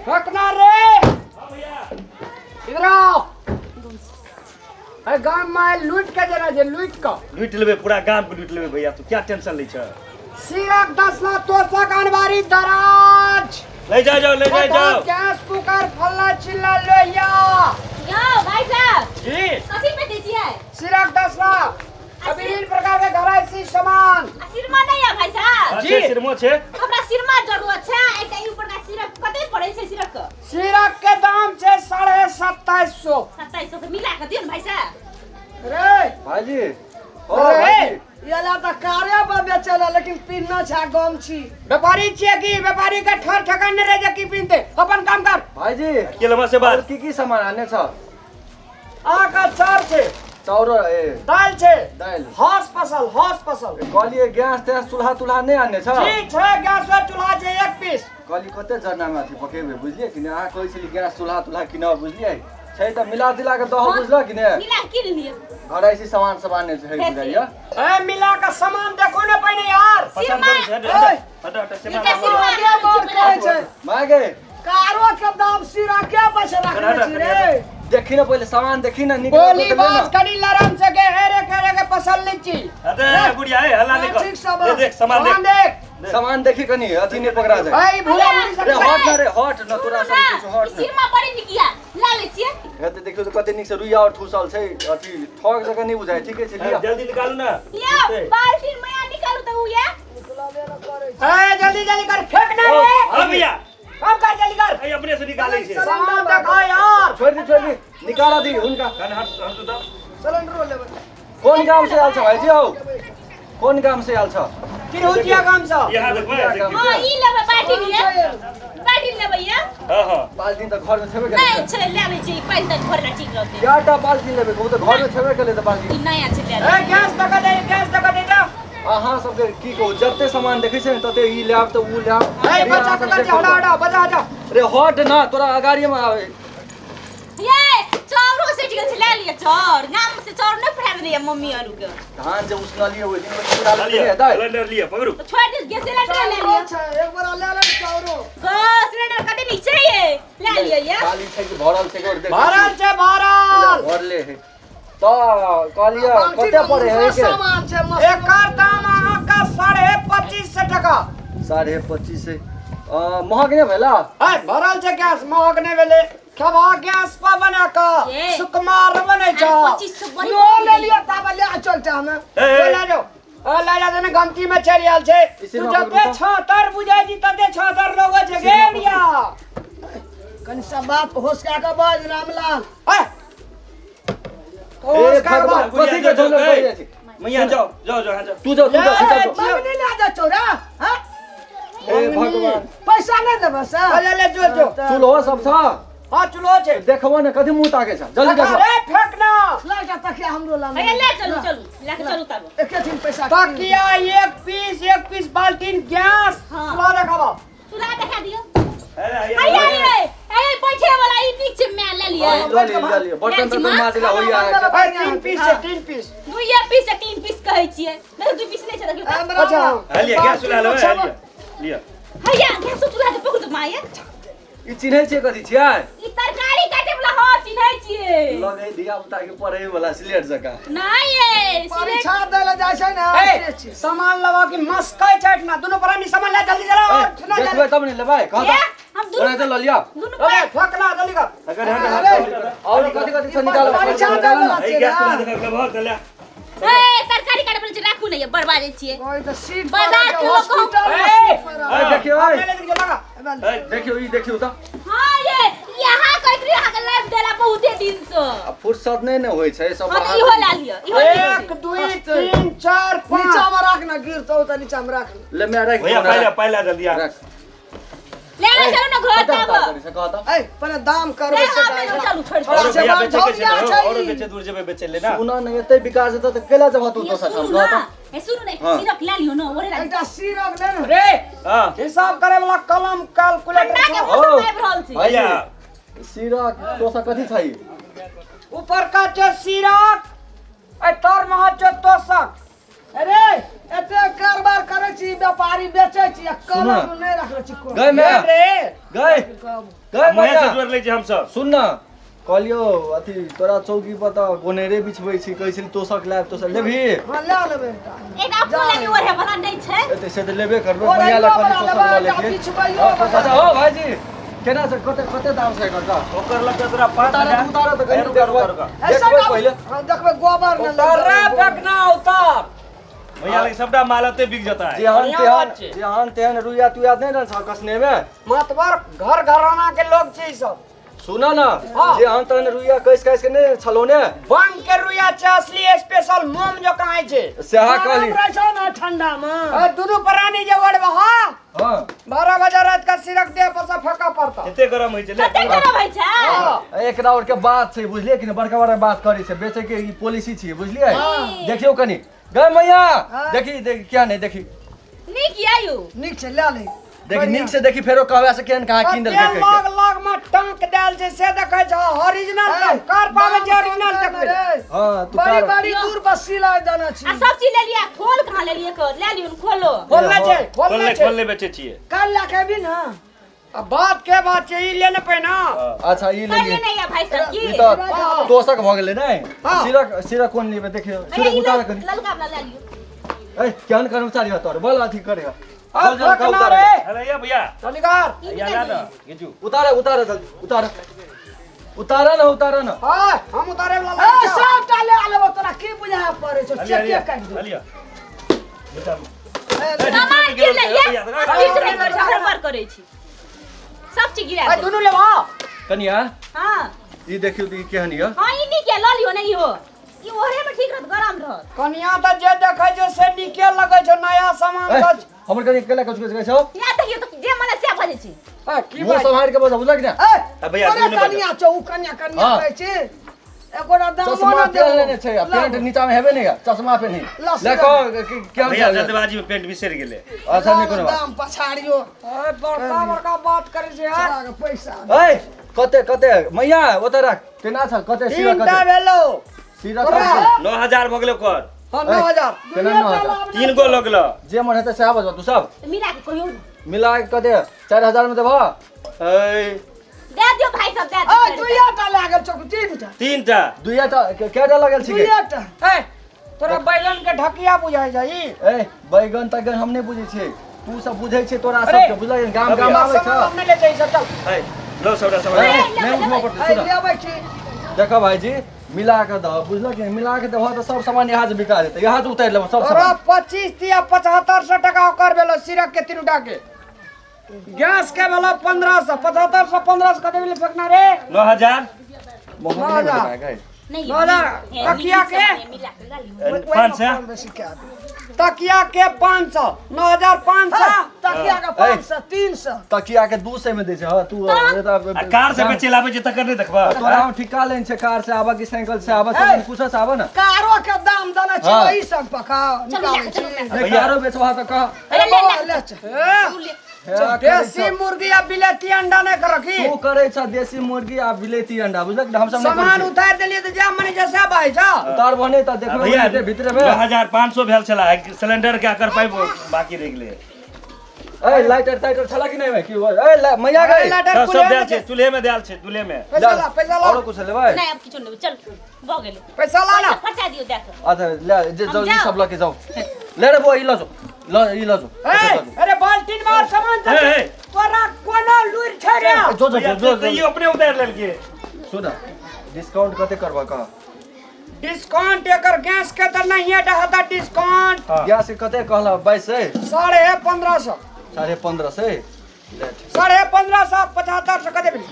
फेकना रे, इधर आओ। अरे गाम में लूट के देना जे लूट के। लूटि लेबै, पूरा गाम के लूटि लेबै भैया, तू क्या टेंशन लै छ? सिरक 10 लाख तोशक अनबारी दराज। ले जाओ, जाओ, ले जाओ, जाओ। गैस कुकर फल्ला चिल्ला लोहिया। यौ भाई साहब। जी। कथी पे दै छियै? सिरक 10 लाख, विभिन्न प्रकार के घरायसी सामान। आ सिरमा नहीं है भाई साहब? जी। जी। सिरमो छै। हमरा सिरमा जरूरत छै एकटा। ई ऊपर का सिरक कते पड़ै छै सिरक के? सिरक के दाम छै 2750। 2700 के मिला के दियौ ने भाई साहब। रे। भाईजी ओ। अरे। भाईजी। ये ला तऽ कारे पर बेचै ला, लेकिन पिन्ना छै गमछी। व्यापारी छियै की? व्यापारी के ठर ठकान नहीं रहे जे की पिनते। अपन काम कर। भाईजी। के लेबा से और बात। की की सामान आने छ? आका चार छै। चाउर ए। दाल छै। दालि। हौस फसल, हौस फसल। कहलिए गैस तैस चूल्हा तुल्हा नहि आनने छ? जी छै, गैस वा चूल्हा छै एक पीस। कहली कते जरनामे अथी पकेबै, बुझलियै कि नहि? अहाँ कहै छली गैस चूल्हा तुल्हा किनब, बुझलियै? छै तऽ मिला जुला कऽ दहो, बुझलह कि नहि? मिला के किन लियौ। घराइसी सामान सब आनने छै बुझाइया। ए, मिला का सामान देखो ना पहले यार। पसंद करू छै। हट हट हट। एकटा सिरमा। सिरमा। आगे बार कहै छै। माय गे। कारो के दाम सिरा के पैसा राखने छी रे? देखी ने पहिले सामान, देखी ने नीक गोली लगतौ तऽ ले बाज ने। कनी लरम से के हेरे करे के पसंद लीची। अरे बुढ़िया, ए हल्ला नहीं कर। ठीक सब। ले देख, सामान सामान देख। देख। सामान देखी कनी अथी नहि पकड़ा जाए। ए, भूरा भूरी सब। रे हट न, रे हट न, तोरा सब किछु हट ई न। सिरमा बड़ी निकिया ला लै छियै। हेतै, देखियौ तऽ कते नीक से रुइया और ठूसल छै, अथी ठग जकाँ नहि बुझाइ। ठीके छै, लिअ। जल्दी निकालू ना। यौ, बाल्टीन माया निकालू तऽ उ या। ए, जल्दी जल्दी कर, फेंक ना रे। हाँ भैया। काम कर, जल्दी कर। ए, अपने से निकालै छै। सामान देखो यार। छोड़ि दी, छोड़ि दी, निकाल दी हुनका। कन हट हट तऽ। सिलेंडरो लेबै। कोन गाम से आयल छ भाईजी हौ? कोन गाम से आयल छ? तिरहुतिया गाम से। यहाँ देखबै, देखियौ। हां, ई लेबै बाल्टीन, ये बाल्टीन लेबै ये। हाँ हाँ। बाल्टीन तऽ घर में छेबे नहि केलै। छै, ले लै छियै। ई पानि तऽ घर ठीक रहतै। कएटा बाल्टीन लेबै कहू तऽ? घर में छेबे केलै तऽ बाल्टीन। ई नया छै, ले ए, लेबै। गैस देखा दे, गैस देखा दे जा। अहाँ सबके की कहू, जते सामान देखै छै ने तते ई लायब तऽ ऊ लायब। ए, बच्चा के कर, हटा हटा, बजा जा। रे हट न, तोरा अगाड़िए में आवे। ये चाउरो सटि गेल छै, ले लिअ चाउर। गाम से चाउर नहि पठा देने ये मम्मी आरू के। धान जे उसनलियै ओहि दिन पूरा लिअ। लेने दाइ। सिलेंडर लिअ, पकड़ू। तऽ छोड़ि दियौ, गैस सिलेंडर ले लिअ। छै, एक बार ले ले चाउरो। गैस सिलेंडर कते नीक छै ये, ले लिअ ये। खाली छै कि भरल छै और देख। भरल छै, भरल। भरले है तऽ कहलियै कते पड़े है के? सामान छै मस्त। एकर दाम अहाँके 2550 टका। 2550 महग नहि भेला? ए, भरल छै गैस, महग नहि भेलै। खेबा गैस पर बना कऽ ए। सुकुमार बनै छ। 2500 बड़ी। लो ले लिअ ताबे, ले चलते हमे। ए, ए, ले जाओ, ओ ले जा ने, गमती में चढ़ि आयल छै। इसी तू में जते पकड़ू तऽ। छतर बुझाइ छी तते छतर लोग छै गे बिया। कनि सब बात होश कए कऽ बाज रामलाल। ए, ए भगवान, बुढ़िया, कथी के जाओ, झंझट ए, पड़ि जाइ छै? मैया, जाओ जाओ जाओ, हाँ जाओ। तू जाओ, तू जाओ, तू जाओ। मंगनी ले जा चौरा हाँ। ए भगवान। पैसा नहीं देबे से? ले ले, जो जो। चूल्हो सब छ? हाँ, चूल्हो छै। देखबो ने, कथी मुँह ताके छ? जल्दी देखो। अरे फेंक ना। लग जा तकिया हमरो ला। भैया, ले चलू, चलू, ले के चलू तब। एके दिन पैसा। तकिया एक पीस, एक पीस बाल्टीन, गैस। हाँ। चूल्हा देखाबा। चूल्हा देखा दियौ। अरे अरे अरे अरे, बैठे वाला ई नीक छै, मैं ले लिअ। लऽ लिअ, लऽ लिअ, बर्तन तर्तन माजला होइया अहाँके। अरे, तीन पीस छै, तीन पीस। दुइये पीस है, तीन पीस कहै छियै नहीं, दू पीस नहि छै, देखियौ तऽ। अच्छा। हाँ, लिअ, गैस चूल्हा लेबै, हाँ, लिअ लिअ। हैया गैस चूल्हा के पकड़ू तऽ माये। ई चिन्है छियै कथी छियै? ई तरकारी काटे वाला, हाँ, चिन्है छियै। लगै धिया पुता के पढ़ै वाला सिलेट जकाँ। नहि ये। परीक्षा दै लए जाइ छै ने। ए, सामान लगा कि मस्कै छै ना दुनू प्राणी। सामान ले जल्दी जरा और ना। देखबै तब ने लेबै, कह ये तऽ। हम दुनू ओनाहिते लऽ लिअ। दुनू। अरे फेंक ना, जल्दी कर। अगर हट हट। और कथी कथी छै निकालो। परीक्षा दै वाला ए, छै गैस चूल्हा ने। देखा लेबह तऽ ले। ए, तरकारी काटे वाला छै, राखू ने ये, बड़ बाजै छियै। कोई तऽ सीट पर बाजार छै, के लोक। हॉस्पिटल में ए! सीट पर। ए, देखियौ ए, ले ले, लगा। ए, देखियौ, ई देखियौ तऽ। हाँ ये, यहाँ कहैत रही अहाँके लाइफ देला बहुते दिन से। आ फुर्सत नहि ने होइ छै सब। हाँ तऽ इहो ला लिअ, इहो नीक एक छै। दुई तीन चार नीचा पाँच। में राख ना, गिरतौ तऽ नीचा में राख। ले मैं राखि भैया। दियौ ने। पहिले पहिले जल्दी आ। राख। ले ले चलू ने घर कते तब। हड़ताल करै छै, कह तऽ। ए, पहिले दाम करबै ले से। हाँ, पहिले चलू, छोड़ि औरो दियौ। भैया सामान बेचे के छै झौरिया ने, छै। औरो बेचे दूर जेबै बेचे ले ना। सुन ने, एते विकास हेतौ तऽ कैला जेबह तू ये दोसर ठाम? सुनू कह ना तऽ। ए, सुनू ने। हाँ। सिरक ले लियौ ने, ओरे राखि। एकटा सिरक ले ने। रे। हाँ। हिसाब करे वाला कलम, कैलकुलेटर। ठंडा के छौ। मौसम आबि रहल छै। भैया। सिरक तोसा कथी छै? ऊपर का जो सिरक ए, तोर मह जो तोसक। अरे एते कारोबार करै छी, व्यापारी बेचै छी आ सुनू ना। कलम नहि रखले छी कोनो। गए मैं रे गए गए मुँहे से मैया जोड़ लै छी हमसब। सुन न कहलियौ अथी तोरा चौकी पर तऽ गोनेरे बिछबै छी, कहै छली तोसक लायब, तोसक लेबही? हँ, लए लेबै एकटा। एक अपनो लगे ओढ़े वाला नहि छै। एते से तऽ लेबे करबै। ओढ़ैयो मैया लए वाला कहली तोसक लेबै, लऽ एकटा लेतियै। बिछबैयो वाला। अच्छा हो भाईजी, केना छै, कते कते दाम छै एकर तऽ? ओकर लगतै तोरा पाँच उतारऽ हजार। उतारऽ तऽ कनि रुका, रुका, देखबै। रुका। ऐसा देखबै दाम- पहिले। हँ, देखबै गोबर ने उतार रे लगतै। फेकना उतार। भैया लगे सबटा माल ओते बिक जेता है। जेहन बढ़िआँ तेहन बात छै। जेहन तेहन रुइया तुइया नहि ने छौ कसने मे। मातबर घर घराना के लोग छै ई सब। सुन न, हाँ। जेहन तेहन रुइया कसि कसि के नहि छलौ ने। बम के रुइया छै असली स्पेशल मोम जकाँ होइ छै। सएह गरम कहली। रहै छौ ने ठंडा मे। ए, दुनू प्राणी जे ओढ़बह हँ। 12 बजे रात का सिरक देह पर से फेंका पड़ता। एते गरम होइ छै ले। कते गरम होइ छै? हाँ। एकरा और के बात छै बुझलियै कि नहि, बड़का बड़का बात करै छै, बेचै के ई पॉलिसी छियै बुझलियै। देखियौ कनि गै मैया, देखी देखी क्या नहि देखी। नीक या यौ? नीक छै, लए ले। देखी नीक से देखी, फेरो कहबै से केहन कहाँ कीन देलकै कते कहि के। लग लग में टंक देल छै से देखै छौ, ओरिजिनल ए, कार पाबै छै दाम ओरिजिनल कम देखबै। रे। हँ तू बड़ी कार बड़ी दूर बस्सी ला देने छी। आ सब चीज लेलियै, खोल कहाँ लेलियै? कर ले लियौ खोलो। खोलने छै, खोलने खोलने छै। खोलने बेचै छियै। काल लए के अबी ने। आ बात के बात छै, ई लेने पहिना। अच्छा ई कर लेलियै। लेने या भाई साहब की? ई तऽ तोसक भऽ गेलै नहि? हाँ। सिरक सिरक कोन लेबै देखियौ, भैया, सिरक ई उतार कनि। ललका वाला ले लियौ। ए केहन कर्मचारी हो तोर, बोल अथी करे। आ, चल, चल, फेंकना उतार। रे। अरे या भैया। चलीगार। ई भैया निकाल ला लियौ। ना घिचू। उतारे उतारे जल्दी उतारे, उतारे न उतारे न। हाँ, हम उतारे वाला ए, लड़का। सबटा ले लेबो, तोरा की बुझाय पड़ै छौ? अलिया, चेके अलिया, काटि दे। अलिया। ए, सामान गिर ले या किछु नहि करै छी, हड़बड़ करै छी, सब चीज गिरा ए, देब। दुनू लेबा। कनिया हाँ। ई देखियौ तऽ ई केहन यऽ। हाँ ई नीक या, लऽ लियौ ने इहो, ई ओढ़े में ठीक रहत, गरम रहत। कनिया तऽ जे देखै छौ से नीके लगै छौ, नया सामान ए, सब। हमर कनिया केला कछु कछु कहै छौ? या देखियौ तऽ जे मन से बजै छी। ए, की मुँह बात? सम्हारि के बजा, बुझलक ने? ए, आ भैया, तोरे दुनू बजा। कनिया छौ, उ कनिया कनिया हाँ। कहै छी। एकोटा दामो चश्मा न पेन्ह लेने देबो। छै आ पेंट नीचा मे हेबे नहि या, चश्मा पेन्ही। लऽ ले कह केहन भैया छै? जल्दबाजी में पेंट बिसरि गेलै। अच्छा नहि कोनो बात। दाम पछाड़ियो। ए, बड़का बड़का बात करै छै यार। तोरा के पैसा। ए कते कते मैया ओतऽ राख, केना छ कते सिरक तीनटा कते? भेलौ। सिरक तोरा। कते? 9000 भऽ गेलै ओकर। हाँ, 9000। केना 9000? 3 गो लऽ गेलौ। जे मन हेतै सएह बजबह तू सब। मिला के कहियौ ने। मिला के कते 4000 में देबह? ऐ दे दियौ भाई साहब, दे ए, दियौ। दुइयाटा लए गेल छौ कि तीनटा? 3टा। दुइयाटा केटा लगल छिकै? दुइयाटा। ए, तोरा बैगन के ढकिया बुझाइ छै ई? ए बैगन तैगन हम नहि बुझै छियै, तू सब बुझै छै, तोरा अरे, सबके बुझलक गाम गाम आबै सामान छ। हम नहि ले जाइ सब, चल। ऐ लौ सबटा ए, सामान। नहि उठबऽ पड़तै, ए, सुन। लेबै छी। देखऽ भाईजी मिला के दह, बुझलक कि नहि? मिला के दहऽ तऽ सब सामान यहाँ से बिका जेतै, यहाँ से उतारि लेबऽ सब तोरा सामान। 25 तिया 7500 टका ओकर भेलौ सिरक के तीनूटा के। गैस के भेलौ 1500, 7500 1500 कते भेलै फेकना रे? 9000। महग नहि भेलै भाइ, गै। नहीं, 9000। ए, तकिया नीक के? सामान मिला के लऽ लियौ। 500। कम बेसी कए दे। तकिया के 500, 9500। तकिया के 500, 300। तकिया के 200 में दै छै। हँ तू आ कार से बेचे लाबै छै तकर नहि देखबह? तोरा हम ठिका लेने छै, कार से आबऽ कि साइकिल से आबऽ, ए। कुछो से आबऽ ने। कारो के दाम देने छी, हाँ। ओही सब पकाओ चलू, निकालै लए के चलू, छी। लए के। नहि कारो बेचबह तऽ कह। अरे, ले, ले, ले चल। ए, तू ले। हे, करै देसी छौ। मुर्गी आ बिलेती अंडा नहि करखी। तू करै छ देसी मुर्गी आ बिलेती अंडा, बुझलक ने? हम सब नहि सामान करै छी। उतारि देलियै तऽ जा मने जैसा बाहै छ। उतार बने तऽ आ देखबै भैया भीतरे भीतरे में। 9500 भेल छला, सिलेंडर के आकर पाइप बाकी रहि गेलै। ए लाइटर ताइटर छला कि नहि की? ए मैया गई। लाइटर सब सब कुल्हे देल में छै, छै। चूल्हे में देल छै, चूल्हे में। पैसा ला, पैसा ला। औरो कुछ लेबै? नहीं, अब किछु नहीं, चल भऽ गेलै। पैसा ला ना। पैसा खर्चा दियौ दए कऽ। अच्छा ले जे हम जाउ ई जाउ। सब लऽ के जाउ। ले रे बौआ ई लऽ जाउ, ल ई लऽ जाउ। ए, अरे बाल्टीन में और सामान ए, ए। तोरा कोनो लूरि छै रे? जो जो भैया, जो तो ई जो अपने उतारि लेलकै। सुन डिस्काउंट कते करबह कह? डिस्काउंट एकर गैस के तऽ नहिए रहता डिस्काउंट। हाँ। गैस के कते कहला? 2200? 1550। 1550 ले ठीक। 1550 7500 कते भेलै?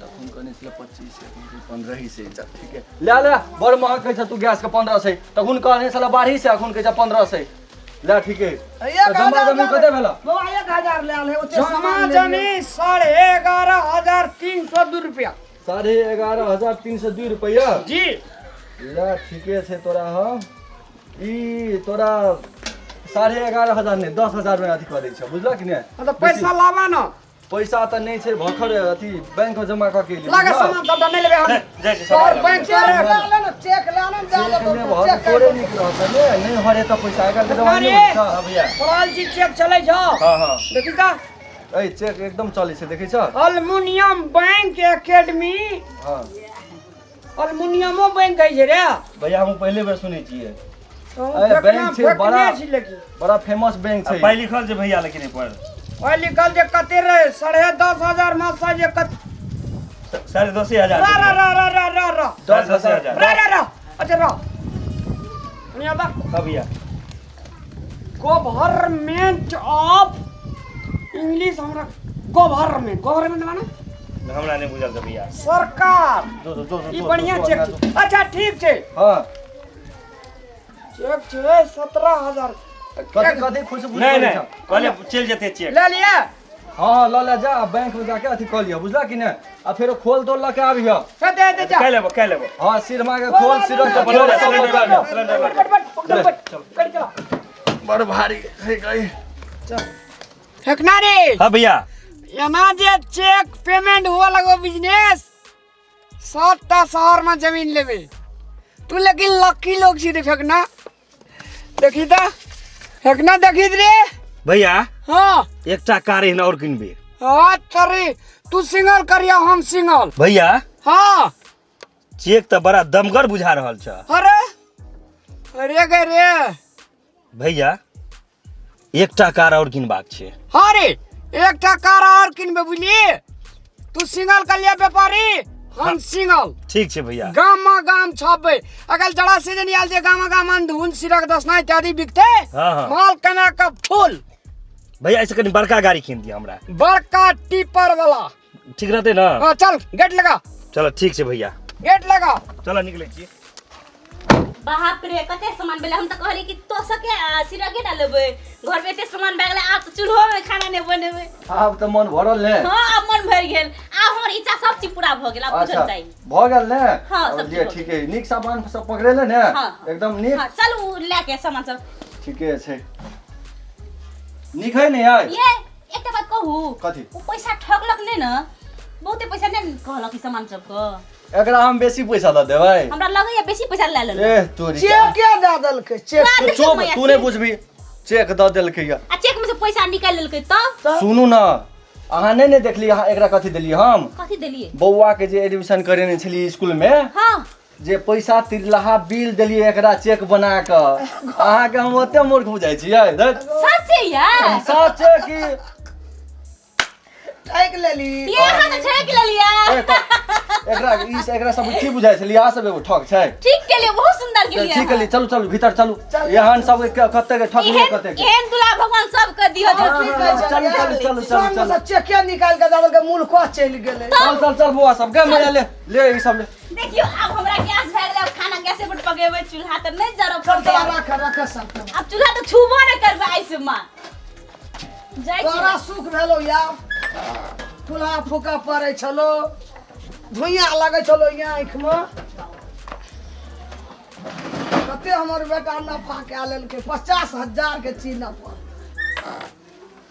तखन कहने छलै 25 15 ही से, चल ठीक है ले ले। बड़ महग कहै छ तू गैस के 1500, तखन कहने छलै 1200, अखन कहै छ 1500। ले ठीक है। एक तऽ जमा हजार जमीन लए कते ले। भेल? बौआ 1000 लए ले, ओते जमा सामान ले लियौ। जमी 11302 रुपया। 11302 रुपया जी। ले ठीके छै, तोरा हम ई तोरा 11500 नहि 10,000 में अथी कऽ दै छियौ, बुझलक कि नहि? हाँ, तऽ पैसा लाबा ना। पैसा तऽ नहि छै भखर अथी बैंक में जमा कऽ के एलियै लागे बुझलह? सामान सबटा नहि लेबै हम जाइ छी तोहर सामान बैंक चेक तोरे लए ले ने, चेक लए ने, जा चेक ले लेबह चेक तऽ तोरे नीक रहतौ ने नहि हरेतऽ पैसा आइ काल्हि के जमाना नहि अरे! होइ हाँ भैया पड़ल छी चेक चलै छौ हाँ हाँ देखी तऽ छै। ऐ चेक एकदम चलै छै देखै छ अल्मुनियम बैंक एकेडमी हँ अल्मुनियमो बैंक होइ छै रे भैया हम पहिले बेर सुनै छियै अरे, बैंक छै, बड़ा- छी लेकिन बड़ा फेमस बैंक आ छै पाइ लिखल छै भैया लेकिन एहि पर ओहि लिखल जे कते रहे 10,500 मासा जे कत साढ़े दसे हजार रा रा रा रा रा रा रा साढ़े दसे हजार रा रा रा अच्छा रा सुनिया बा हाँ भैया गवर्नमेंट ऑफ इंग्लिश हमरा गवर्नमेंट गवर्नमेंट माने हमरा नहि बुझल छै भैया सरकार जो जो जो ई बढ़िया चेक छै अच्छा ठीक छै हँ चेक छै 17,000 कथी कथी खुशबू नहीं नहीं कहले चलि जेतै चेक ले लिया हँ हँ लऽ ले जा आ बैंक में जाके अथी कऽ लिअ बुझला कि नहि आ फेरो खोल तोल लऽ के आबिह से दे दे जा कै लेबो कै लेबो हँ सिरमा के खोल सिरक के बोलो खोल रे, सब सिलेंडर लऽ लऽ के। सिलेंडर लऽ बट बट बट बट चला बड़ भारी छै गई फेकना रे हाँ भैया एना जे चेक पेमेंट हुआ लगो बिजनेस 7टा शहर में जमीन लेबे तू लेकिन लकी लोग छी रे फेकना देखी त फेकना देखी रे भैया हाँ एकटा कार एहन और किनबे हाँ तरी तू सिंगल करिया हम सिंगल भैया हाँ चेक तऽ बड़ा दमगर बुझा रहल छ अरे अरे गे रे भैया एकटा कार और किनबाक छै हाँ रे एकटा कार और किनबे बुझली तू सिंगल कर लिया व्यापारी हम सिंगल ठीक छै भैया गाम में गाम छापबे अगर जड़ा सीजन आयल जे गाम गाम अंधुन सिरक दसना इत्यादि बिकते हाँ, हाँ। माल कमा के फूल भैया ऐसे कनी बड़का गाड़ी कीन दिया हमरा बड़का टीपर वाला ठीक रहतै ना हाँ चल गेट लगा चलो ठीक छै भैया गेट लगा चलो निकलै छी बाप रे कते सामान भेलै हम तऽ कहली कि तो सके आ सिरके ना लेबै घर में एते सामान भए गेलै आब तऽ चूल्हो में खाना नहि बनेबै आब तऽ मन भरल ने हाँ आब मन भरि गेल आब हमर इच्छा सब चीज पूरा भऽ गेल आब अच्छा कुछो चाही भऽ गेल ने हाँ, सब लिए चीज भऽ ठीक है नीक सामान सब पकड़ेले ने हाँ, हाँ। एकदम नीक हाँ चलू लए के सामान सब ठीके छै नीक है ने यार ये एकटा बात कहू कथी? ओ पैसा ठगलक नहि ने बहुते पैसा नहि कहलक ई सामान सबके एकरा हम बेसी पैसा दऽ देबै हमरा लगैया बेसी पैसा लए लेलक ए तोरी के। चेक के दऽ देलकै चेक वाह, तू देखियौ चुप मैया, तू नहि चेक। बुझबी चेक दऽ देलकै या आ चेक में से पैसा निकालि लेलकै तब सुनू ने अहाँ नहि ने देखली अहाँ एकरा कथी देलियै हम कथी देलियै बौआ के जे एडमिशन करेने छलियै स्कूल में हाँ जे पैसा तिरलाहा बिल देलियै एकरा चेक बना कऽ अहाँके हम ओते मूर्ख बुझाइ छियै धत्। सच्चे यार सचे की ठकि लेली ये अहाँ तऽ ठकि लेलियै ए, तऽ एकरा ई एकरा सब की बुझाइ छलियै अहाँ सब एगो ठक छै ठीक केलियै बहुत सुंदर केलियै ठीक केलियै चलू चलू भीतर चलू एहन सब कते के ठकलियै एहन कते के एहन दुला भगवान सबके दियौ हाँ, हाँ, चलू चलू चलू चलू चलू चेके निकालि कऽ दऽ देलकै मुल्को चलि गेलै चल चल चल बौआ सब गे मैया ले ले ई सब ले देखियौ आब हमरा गैस भए गेलै आब खाना गैसे पर पकेबै चूल्हा तऽ नहि जरब चल पड़तै तोरा आब। राख राख सब आब चूल्हा तऽ छूबो नहि करबै आइ से माँ जाइ छी तोरा सुख भेलो या फुलहा फूका पड़ै छलो धुइयाँ लगै छलो यहाँ आँखिमे कते हमर बेटा नफा कए लेलकै 50,000 के चीज नफा।